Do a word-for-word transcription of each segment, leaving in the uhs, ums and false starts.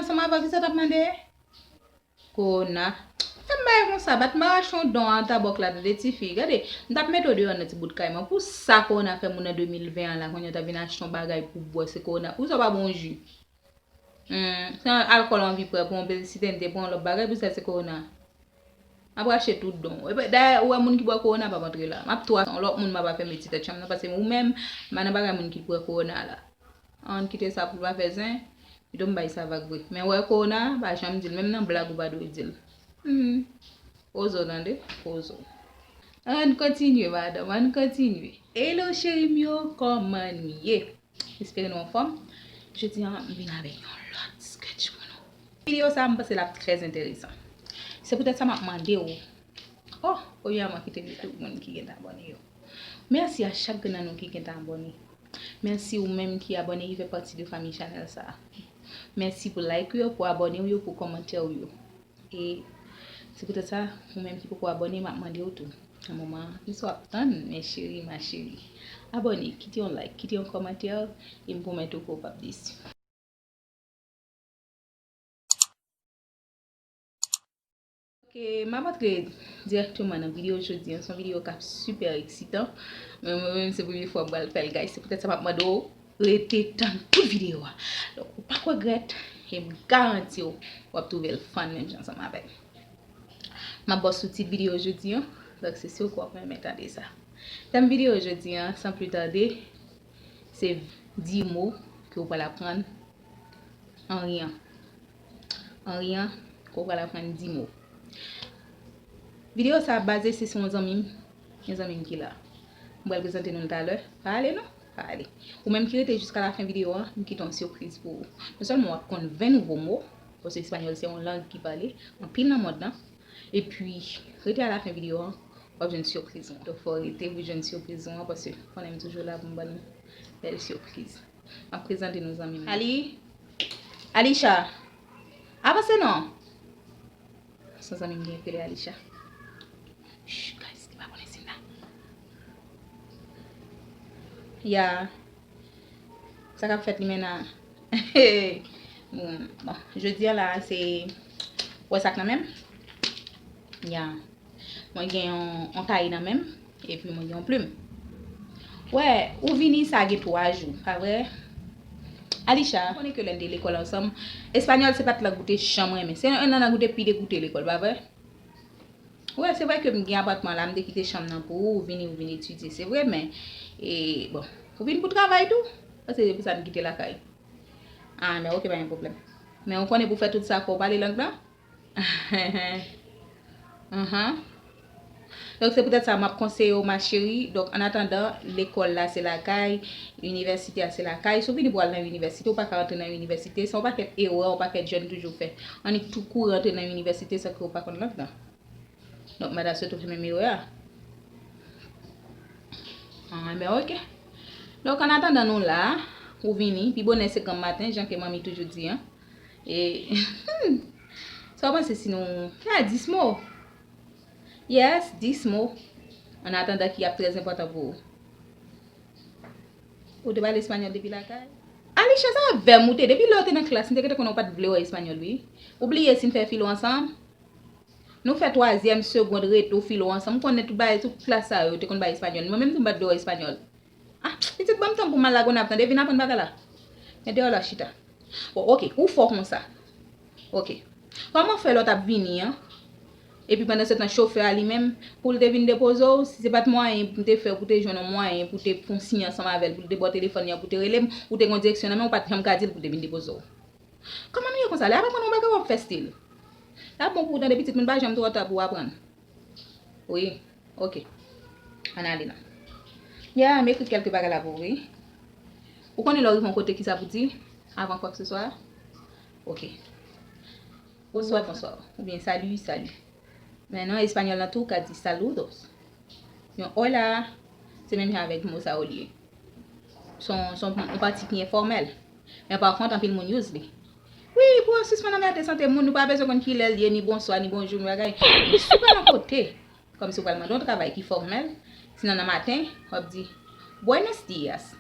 Ansanm avè w, kisa w t ap mande? Kowona. Fè m bagay konsa, bat m rache yon don an tabòk la, tande tifi. Gade, m t ap mete w deyò nan ti bout kay mwen. Pou sa kowona fè moun an de mil ven an la, kounye a w t ap vin achte yon bagay pou w bwè, se kowona. Pou sa w pa bwè yon ji. Hmm, se alkòl w anvi pran, pran yon pil sitèn, te pran yon lòt bagay, pou sa se kowona. M ap rache tout don. Epi, dayè, ou wè moun ki bwè kowona p ap antre la. M ap tou asanm yon lòt moun, m ap afème ti tèt chanm nan, paske ou menm, m pa nan bagay moun ki bwè kowona la. Ann kite sa pou l pa fè zen. Pito m bay sa vag vre. Men wè kowona, pa janm di l. Menm nan blag ou pa dwe di l. Hmm. Poze w tande, poze w. Ann kontinye, madanm, ann kontinye. Hello cheri m yo, kòman nou ye? Espere nou anfòm. Jodi a, m vin avèk yon lòt sketch pou nou. Videyo sa, m panse l ap trè enteresan. Se poutèt sa m ap mande w. Oh, premyèman, kite m di tout moun ki gentan abòne yo. Mèsi a chak grenn nan nou ki gentan abòne. Mèsi ou menm ki abòne, ki fè pati de fanmi chanèl sa a. Mèsi pou like ou yo, pou abòne ou yo, pou kòmantè ou yo. E se poutèt sa, ou menm ki poko abòne, m ap mande w tou. Nan moman an, kisa w ap tann, mes chéris, ma chérie? Abòne, kite yon like, kite yon kòmantè, e m pwomèt ou ke w p ap desi. Ok, m ap antre dirèkteman nan videyo jodi a. Se yon videyo k ap sipè eksitan. Men mwen menm, se premye fwa m pral fè l, guys. Se poutèt sa m ap mande w rete tann tout videyo a. Donk, ou p ap regrèt, e m garanti w, w ap twouve l fun menm jan ansanm avè m. M ap ba w soutit videyo jodi a. Donk, se si w kwè w ap renmen tande sa. Tèm videyo jodi a, san pli tande, se dis mo ke w pral aprann an riyan. An riyan, ke w pral aprann dis mo. Videyo sa a baze se sou yon zanmi m, yon zanmi m ki la. M pral prezante nou l talè. Pa ale non, pa ale. Ou menm ki rete jiska lafen videyo a, m kite yon sipriz pou ou. Non sèlman w ap konn ven nouvo mo, paske espanyòl se yon lang ki pale anpil nan mond lan. Epi, rete alafen videyo a, w ap jwenn sipriz mwen. Donk, fò w rete pou jwenn sipriz mwen, paske konnen m toujou la pou m ban nou bèl sipriz. M ap prezante nou zanmi m nan. Ali, Alisha, avanse non. Se yon zanmi m gen k rele Alisha. Shh, guys, li pa konnen si m la. Ya. Sa k ap fèt li menm la? Bon, bon, jodi a la, se, wè sa k nan men m? Ya. Mwen gen yon, yon kaye nan men m, epi mwen gen yon plim. Wè, ou vini sa gen twa jou, pa vre? Alisha, ou konnen ke lè n te lekòl ansanm, espanyòl se pa t lang ou te janm renmen. Se youn nan lang ou te pi degoute lekòl, pa vre? Wè, se vre ke m gen apatman la, m te kite chanm nan pou ou, ou vini, ou vin etidye, se vre, men, e, bon, ou vin pou travay tou? Paske se pou sa n kite lakay. Ah, men ok, pa gen pwoblèm. Men ou konnen pou fè tout sa, fò w pale lang nan? Ahan. Donk, se poutèt sa, m ap konseye w, ma chérie. Donk, an atandan, lekòl la, se lakay, inivèsite a, se lakay. Si w vini pou al nan inivèsite, ou pa ka rantre nan inivèsite. Se yon pakèt erè, yon pakèt jèn toujou fè. Annik tou kouri rantre nan inivèsite san ke w pa konn lang nan. Donk, m pa ta swete w fè menm erè a. Ah, ben, ok. Donk, an atandan nou la, ou vini, pi bonè se granm maten, jan ke manmi toujou di an. E, sa w panse si nou, ya, dis mo. Yes, dis mo. An atandan ki ap trè enpòtan pou ou. Ou te pale espanyòl depi lakay? Alisha, sa avè m ou te. Depi lè w te nan klas, m te gentan konnen w pa t vle wè espanyòl, wi. Ou bliye si n fè filo ansanm? Nou fè twazyèm, segond, reto, filo ansanm. M konnen tout bagay, tout klas sa yo te konn bay espanyòl. Mwen menm tou m pa t vle wè espanyòl. Ah, pitit, ban m tan pou m al Lagonav, tande, vin aprann bagay la. Men deyò la chita. Bon, ok, ou fò konsa. Ok. Kòman fè lè w t ap vini an? Epi pandan se tan chofè a li menm, pou l te vin depoze w, si se pa t mwayen m te fè pou te jwenn yon mwayen pou te fon siy ansanm avè l, pou l te ba w telefòn li an, pou te rele m, ou te gen yon direksyon nan men w, ou pa t janm ka di l pou te vin depoze w. Kòman nou ye konsa? Lè y ap aprann yon bagay, w ap fè stil. L ap bon pou w tande pitit, men pa janm twò ta pou w aprann. Wi, ok. Ann ale non. Ya, m ekri kèlke bagay la pou ou, wi. Ou konnen lè w rive yon kote, kisa pou di? Avan kwakseswa? Ok. Bonswa, bonswa. Oubyen salut, salut. Men nan espanyòl lan tou, ou ka di saludos. Men hola, se menm jan avèk mo sa yo l ye. Se yon, se yon, yon pati ki enfòmèl. Men pa kont, anpil moun use li. Wi, pou sispann anmède sante moun, nou pa bezwen konn kilè l ye, ni bonswa, ni bonjou, ni bagay. Men si w pral yon kote, kòmsi w pral mande yon travay ki fòmèl, sinon nan maten, w ap di, buenos días.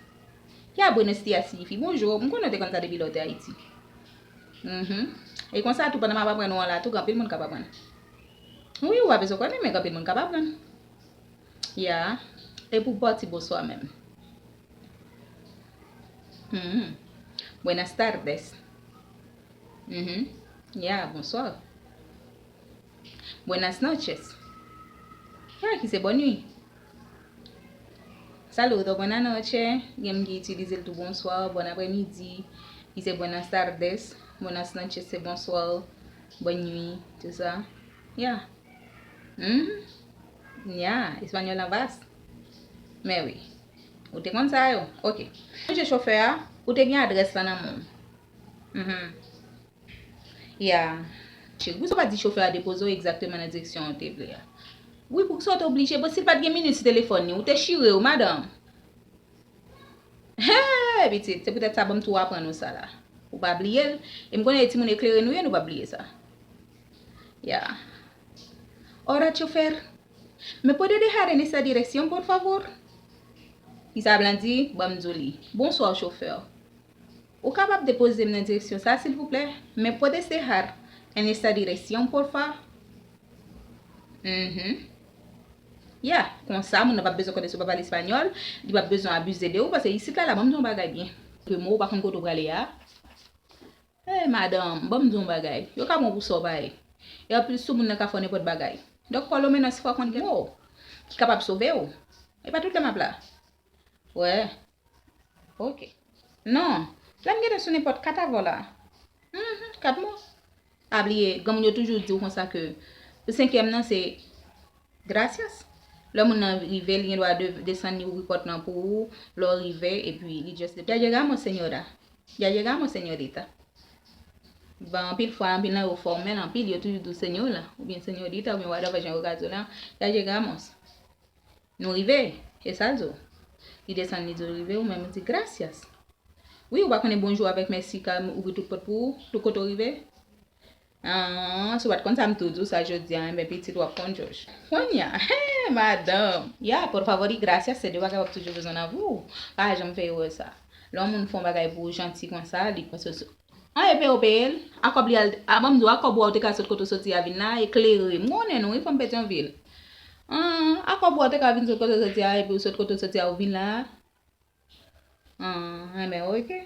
Ya, buenos días siyifi bonjou. M konnen w te konn sa depi lè w te Ayiti. Mhm. E konsa tou, pandan m ap aprann ou an la tou, gen anpil moun k ap aprann. Wi, ou pa bezwen konnen, men gen anpil moun k ap aprann. Ya. E pou pati bonswa menm. Mhm. Buenas tardes. Mhm. Ya, bonswa. Buenas noches. Ya, ki se bonne nuit. Saludo, buenas noches. Gen moun ki itilize l tou bonswa, bon apremidi. Ki se buenas tardes, buenas noches se bonswa, bonne nuit, tout sa. Ya. Mhm. Ya, espanyòl lan vas. Men wi. Ou te konn sa yo? Ok. Mwen se chofè a, ou te gen adrès lan nan men w. Mhm. Ya. Cheri, poukisa w pa di chofè a depoze w egzakteman nan direksyon ou te vle a? Wi, poukisa w te oblije? Bon, si l pa t gen minit sou telefòn li, ou te chire yo, madanm. Hey, pitit, se poutèt sa ban m tou aprann ou sa la. Ou pa bliye l. E m konnen e timoun eklere nou ye, nou pa bliye sa. Ya. Hola, chofer. ¿Me puede dejar en esta dirección, por favor? Kisa l ap di? Ban m di w li. Bonswa, chofè. Ou kapab depoze m nan direksyon sa, silvouplè? ¿Me puedes dejar en esta dirección, porfa? Mhm. Ya, konsa, moun nan p ap bezwen konnen si w pa pale espanyòl, li p ap bezwen abize de ou, paske isit la, la, ban m di yon bagay byen. Ke mwen, ou pa konn kote w prale a. Hey, madanm, ban m di yon bagay. Yo ka pran w pou sa w pa ye. E anplis tou, moun nan ka fè w nenpòt bagay. Donk, por lo menos, fò w konn gen mo ki kapab sove w. E pa tout lè m ap la. Wè. Ok. Non. Lè m gentan sou nenpòt kat avè w la. Mhm, kat mo. Pa bliye, granmoun yo toujou di w konsa ke senkyèm nan se gracias. Lè moun nan rive, li gen dwa de-, desann, li ouvri pòt lan pou ou. Lè w rive, epi li just, ya llegamos, señora. Ya llegamos, señorita. Bon, anpil fwa, anpil nan yo fòmèl, anpil, yo toujou di w señora, oubyen señorita, oubyen whatever jan yo ka di w lan, ya llegamos. Nou rive, e sa l di w. Li desann, li di w rive, ou menm ou di gracias. Wi, ou pa konnen bonjou avèk mèsi ka ouvri tout pòt pou ou, tout kote w rive. Ah, si w pa t konn sa m tou di w sa jodi a, enben pitit w ap konn jòj. Kounye a, hey, madanm! Ya, por favor y gracias, se de bagay w ap toujou bezwen nan vi w. Pa janm fè erè sa. Lè yon moun fè yon bagay pou ou janti konsa, li panse w se, an, e peye w peye l, a kòb li al, a, ban m di w, a kòb ou a ou te ka sot kote w soti a vin la, eklere. M konnen nou, wi, fanm Petyonvil. Ah, a kòb ou a ou te ka vin sot kote w soti a, epi w sot kote w soti a, ou vin la. Ah, enben, ok.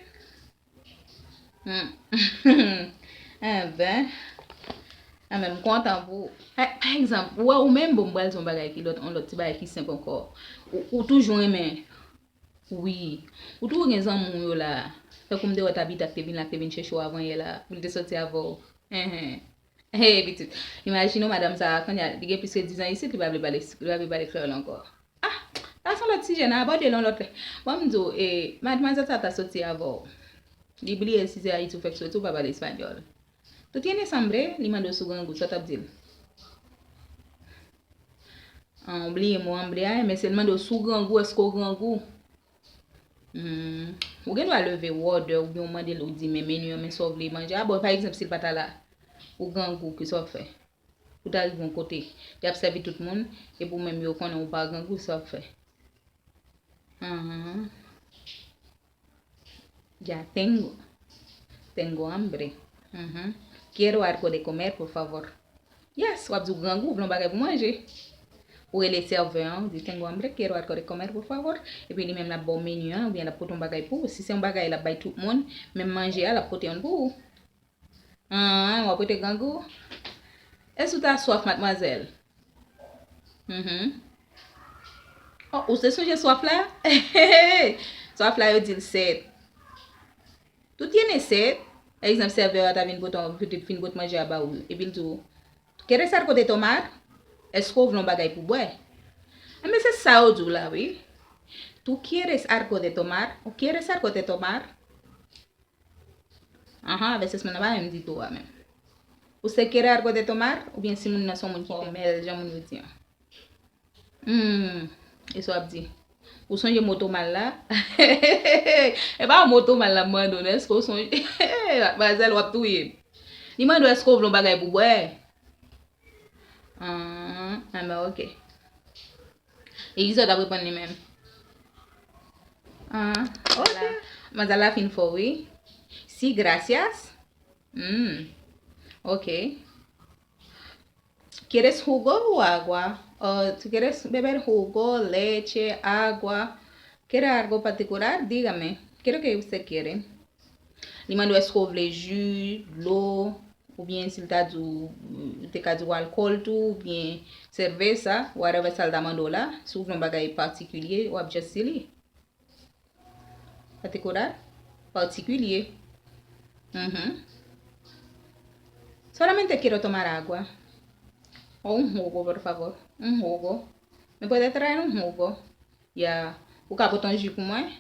Hmm. Enben, enben, m kontan pou ou. Pa, pa egzanp, ou wè, ou menm, bon, m pral di yon bagay ki lòt, yon lòt ti bagay ki senp ankò. Ou, ou toujou renmen, wi. Ou toujou gen zanmi w yo la. Tankou m te wè Tabita k te vin la, k te vin chèche w avan yè la, pou l te soti avè w. Enhen. Hey, pitit. Imajine w, madanm sa a, kounye a, li gen plis ke diz an isit, li pa vle pale, li pa vle pale kreyòl ankò. Ah, sa se yon lòt sijè, n a abòde l yon lòt lè. Bon, m di w, e, madmwazèl sa ta soti avè w. Li bliye si se Ayiti ou fèk soti, ou pa pale espanyòl. Tú tienes hambre? Li mande w si w grangou, sa w t ap di l? Ah, ou bliye mo hambre a, men se l mande w si w grangou, èske w grangou? Hmm, ou gen dwa leve wòdè oubyen w mande l, ou di, men meni an, men sa w vle manje a. Bon, pa egzanp, si l pa ta la, ou grangou, kisa w ap fè? Ou ta rive yon kote, y ap sèvi tout moun, epi ou menm yo konnen ou pa grangou, sa w ap fè? Ahn. Ya tengo. Tengo hambre. Mhm. Quiero algo de comer, por favor. Yes, w ap di w grangou, w vle yon bagay pou manje. Ou rele sèvè an, ou di, "Tengo hambre, quiero algo de comer, por favor." Epi li menm l ap ba w meni an, oubyen l ap pote yon bagay pou ou. Si se yon bagay l ap bay tout moun, menm manje a, l ap pote youn pou ou. An, w ap rete grangou? Èske w ta swaf, madmwazèl? Mhm. Oh, ou te sonje swaf la? Swaf la, yo di l sèt. Tú tienes sed? Pa egzanp, sèvè a ta vin pote, petèt fin pot manje a ba ou, epi l di w, "¿Quieres algo de tomar?" Èske w vle yon bagay pou bwè? Enben, se sa yo di w la, wi. ¿Tú quieres algo de tomar? ¿O quieres algo de tomar? Anhan, avè sesman nan pa menm ditou a menm. Usted quiere algo de tomar? Oubyen si moun nan se yon moun ki fòmèl, jan moun yo di an. Hmm, e sa w ap di? Ou sonje mo tomal la? E pa mo tomal la m mande w, non, èske w sonje? Madmwazèl, w ap touye m. Li mande w èske w vle yon bagay pou bwè? Ah, enben, ok. E kisa w t ap reponn li menm? Ah, ok. Manzè la fin fò, wi. Si, gracias. Mm. Ok. ¿Quieres jugo o agua? Uh, ¿tú quieres beber jugo, leche, agua? ¿Quiere algo particular? Dígame. ¿Qué es lo que usted quiere? Li mande w èske w vle ji, dlo, oubyen si l ta di w, li te ka di w alkòl tou, oubyen cerveza, whatever sa l ta mande w la. Si w vle yon bagay patikilye, w ap just di li. Particular? Patikilye. Mhm. Solamente quiero tomar agua. O un jugo, por favor. Un jugo. ¿Me puede traer un jugo? Ya. Ou ka pote yon ji pou mwen?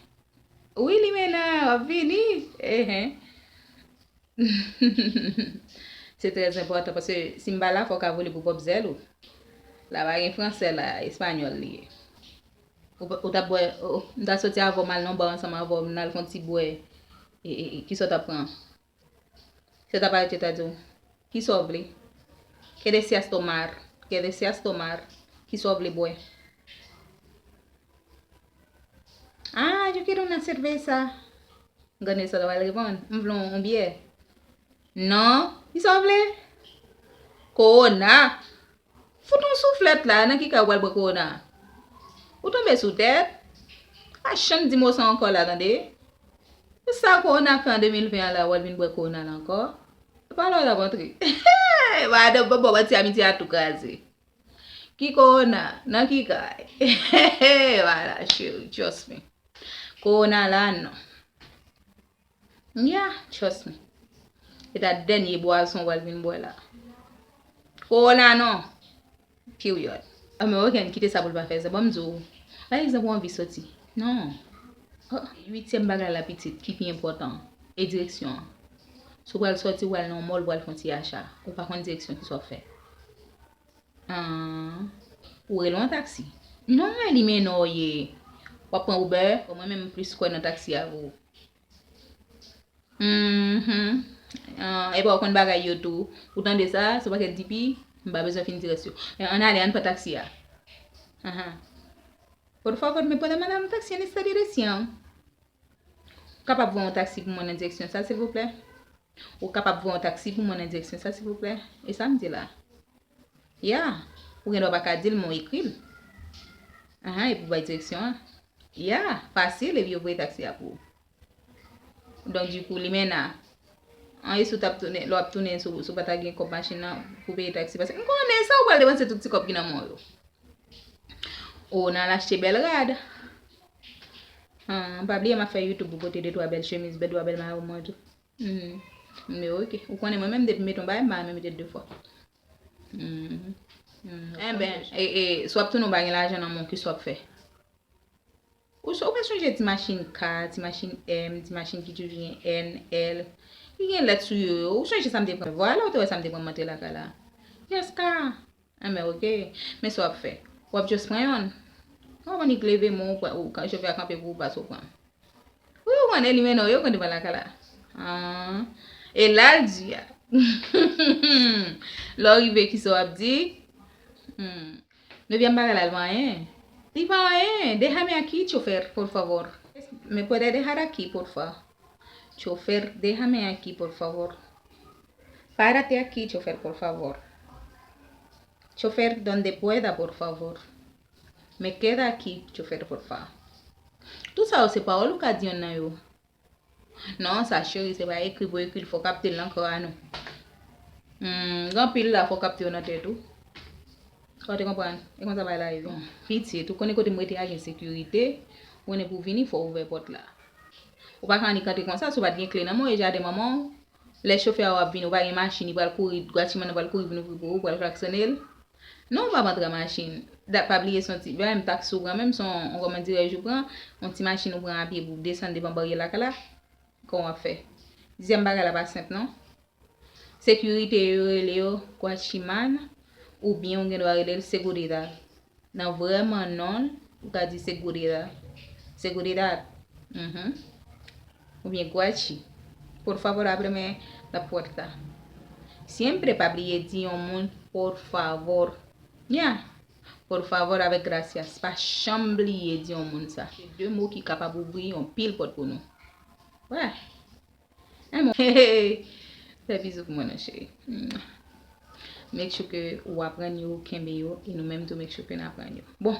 Wi, Limena, w ap vini? Ehe. Se trè enpòtan, paske si m pa la, fò w ka vole pou pwòp zèl ou. La pa gen fransè la, espanyòl li ye. Ou, ou t ap bwè, ou, m ta soti avè w, m al nan ba ansanm avè w, n al fè yon ti bwè. E, e, e, kisa w t ap pran? Se ta parèt yo ta di w, kisa w vle? ¿Qué deseas tomar? ¿Qué deseas tomar? Kisa w vle bwè? Ah, yo quiero una cerveza. M konnen sa w pral reponn. M vle yon, yon byè. Non. Kisa w vle? Kowona. Fout yon souflèt la, nan ki kay ou pral bwè kowona? Ou tonbe sou tèt? Pa janm di mo sa ankò la, tande. Pou sa kowona fè an de mil ven an la, w al vin bwè kowona la ankò? E pa la w t ap antre. Madanm, ban m ba w manti, amitye a tou kraze. Ki kowona? Nan ki kay? Vwala, cheri, trust me. Kowona la, non. Yeah, trust me. E ta dènye bwason w al vin bwè la. Kowona non. Period. American kite sa pou l pa fè sa. Ban m di w, pa egzanp, ou anvi soti. Non. Oh, uityèm bagay la, pitit, ki pi enpòtan, e direksyon an. Si w pral soti, w pral nan yon mall, w pral fè yon ti acha. Ou pa konn direksyon, kisa w ap fè? Ah, ou rele yon taksi. Non, Elimena w ye. W ap pran Uber? Mwen menm, m plis kwè nan taksi a pou ou. Mhm. Ah, epa w konn bagay yo tou. Ou tande sa? Se yon pakèt dipi, m pa bezwen fin di rès yo. Men ann ale, ann pran taksi a. Ahan. Por favor, ¿me puede mandar un taxi en esta dirección? Ou kapab voye yon taksi pou mwen nan direksyon sa, silvouplè? Ou kapab voye yon taksi pou mwen nan direksyon sa, silvouplè? E sa m di la. Ya. Ou gen dwa pa ka di l, men w ekri l. Ahan, epi w bay direksyon an. Ya, fasil, epi yo voye taksi a pou ou. Donk, dikou, Limena, an, e si w t ap tounen, lè w ap tounen, si w, si w pa ta gen kòb machin nan pou peye taksi, paske m konnen sa ou pral depanse tout ti kòb ki nan men w yo. O, n al achte bèl rad. An, pa bliye m ap fè YouTube pou pote de twa bèl chemiz, de twa bèl mayo mwen tou. Hmm. Men oke. Ou konnen mwen menm depi m mete yon bagay, m pa renmen mete l de fwa. Hmm. Hmm. Enben, e, e, si w ap tounen w pa gen lajan nan men w, kisa w ap fè? Ou, ou pa sonje ti machin K, ti machin M, ti machin ki toujou gen N, L, ki gen lèt sou yo yo? Ou sonje sa m te pran? Vwala, ou te wè sa m te pran m antre lakay la. Yes, K. Enben, oke. Men sa w ap fè? W ap just pran yonn. W ap annik leve men w, ou, chofè a kanpe pou ou, pase w pran. Wi, ou konnen li mennen w, yo konn devan lakay la. Ah. E la l di a. Lè w rive, kisa w ap di? Hmm. Dezyèm bagay la, li pa anyen. Li pa anyen. Déjame aquí, chofer, por favor. ¿Me puede dejar aquí, por fa? Chofer, déjame aquí, por favor. Párate aquí, chofer, por favor. Chofer, donde pueda, por favor. Me queda aquí, chofer, por fa. Tout sa yo se pawòl ou ka di yonn nan yo. Non, sa cheri, se pa ekri pou ekri l, fò w kapte l nan kò a nou. Hmm, gen anpil la, fò w kapte yo nan tèt ou. Ou te konprann? E konsa bagay la ye. Bon, pitit, ou konnen kote m rete a gen sekirite, ou konnen pou w vini, fò w ouvè pòt la. Ou pa ka annik antre konsa, si w pa t gen kle nan men w, e jaden manman w. Lè chofè a w ap vini, ou pa gen machin, li pral kouri, gwachimann nan pral kouri vin ouvri pou ou, ou pral klaksonnen l. Non, w p ap antre an machin. Dat pa bliye se yon ti, menm taksi ou pran, menm se yon, yon kòman dirèj ou pran, yon ti machin ou pran a pye pou w desann devan baryè lakay la. Kòman w ap fè? Dezyèm bagay la pa senp non. Sekirite yo rele yo gwachimann, oubyen ou gen dwa rele l seguridad. Nan vrèman non l, ou ka di seguridad. Seguridad. Mhm. Oubyen gwachi. Por favor, ábreme la puerta. Siempre pa bliye di yon moun por favor. Ya. Por favor avèk gracias. Pa janm bliye di yon moun sa. Se de mo ki kapab ouvri yon pil pòt pou nou. Wè. Enben, Fè bizou pou mwen non cheri. Make sure ke ou aprann yo, kenbe yo, e nou menm tou make sure ke n aprann yo. Bon,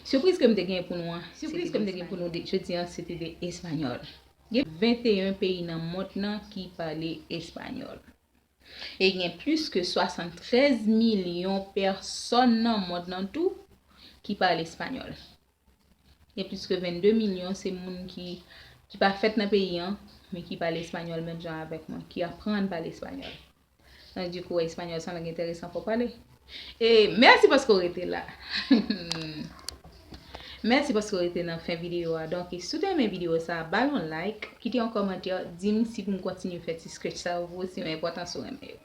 sipriz ke m te gen pou nou an, sipriz ke m te gen pou nou jodi an, se te de espanyòl. Gen venteyen peyi nan mond nan ki pale espanyòl. E gen plis ke swasanntrèz milyon pèsòn nan mond nan tou ki pale espanyòl. Gen plis ke vennde milyon se moun ki, ki pa fèt nan peyi an, men ki pale espanyòl menm jan avèk mwen, ki aprann pale espanyòl. Donk, dikou, espanyòl se yon lang enteresan pou pale. E mèsi paske w rete la. Mèsi paske w rete nan fen videyo a. Donk, si w te renmen videyo sa a, ba l yon like, kite yon kòmantè, di m si pou m kontinye fè ti sketch sa yo pou ou, si yo enpòtan, si w renmen yo.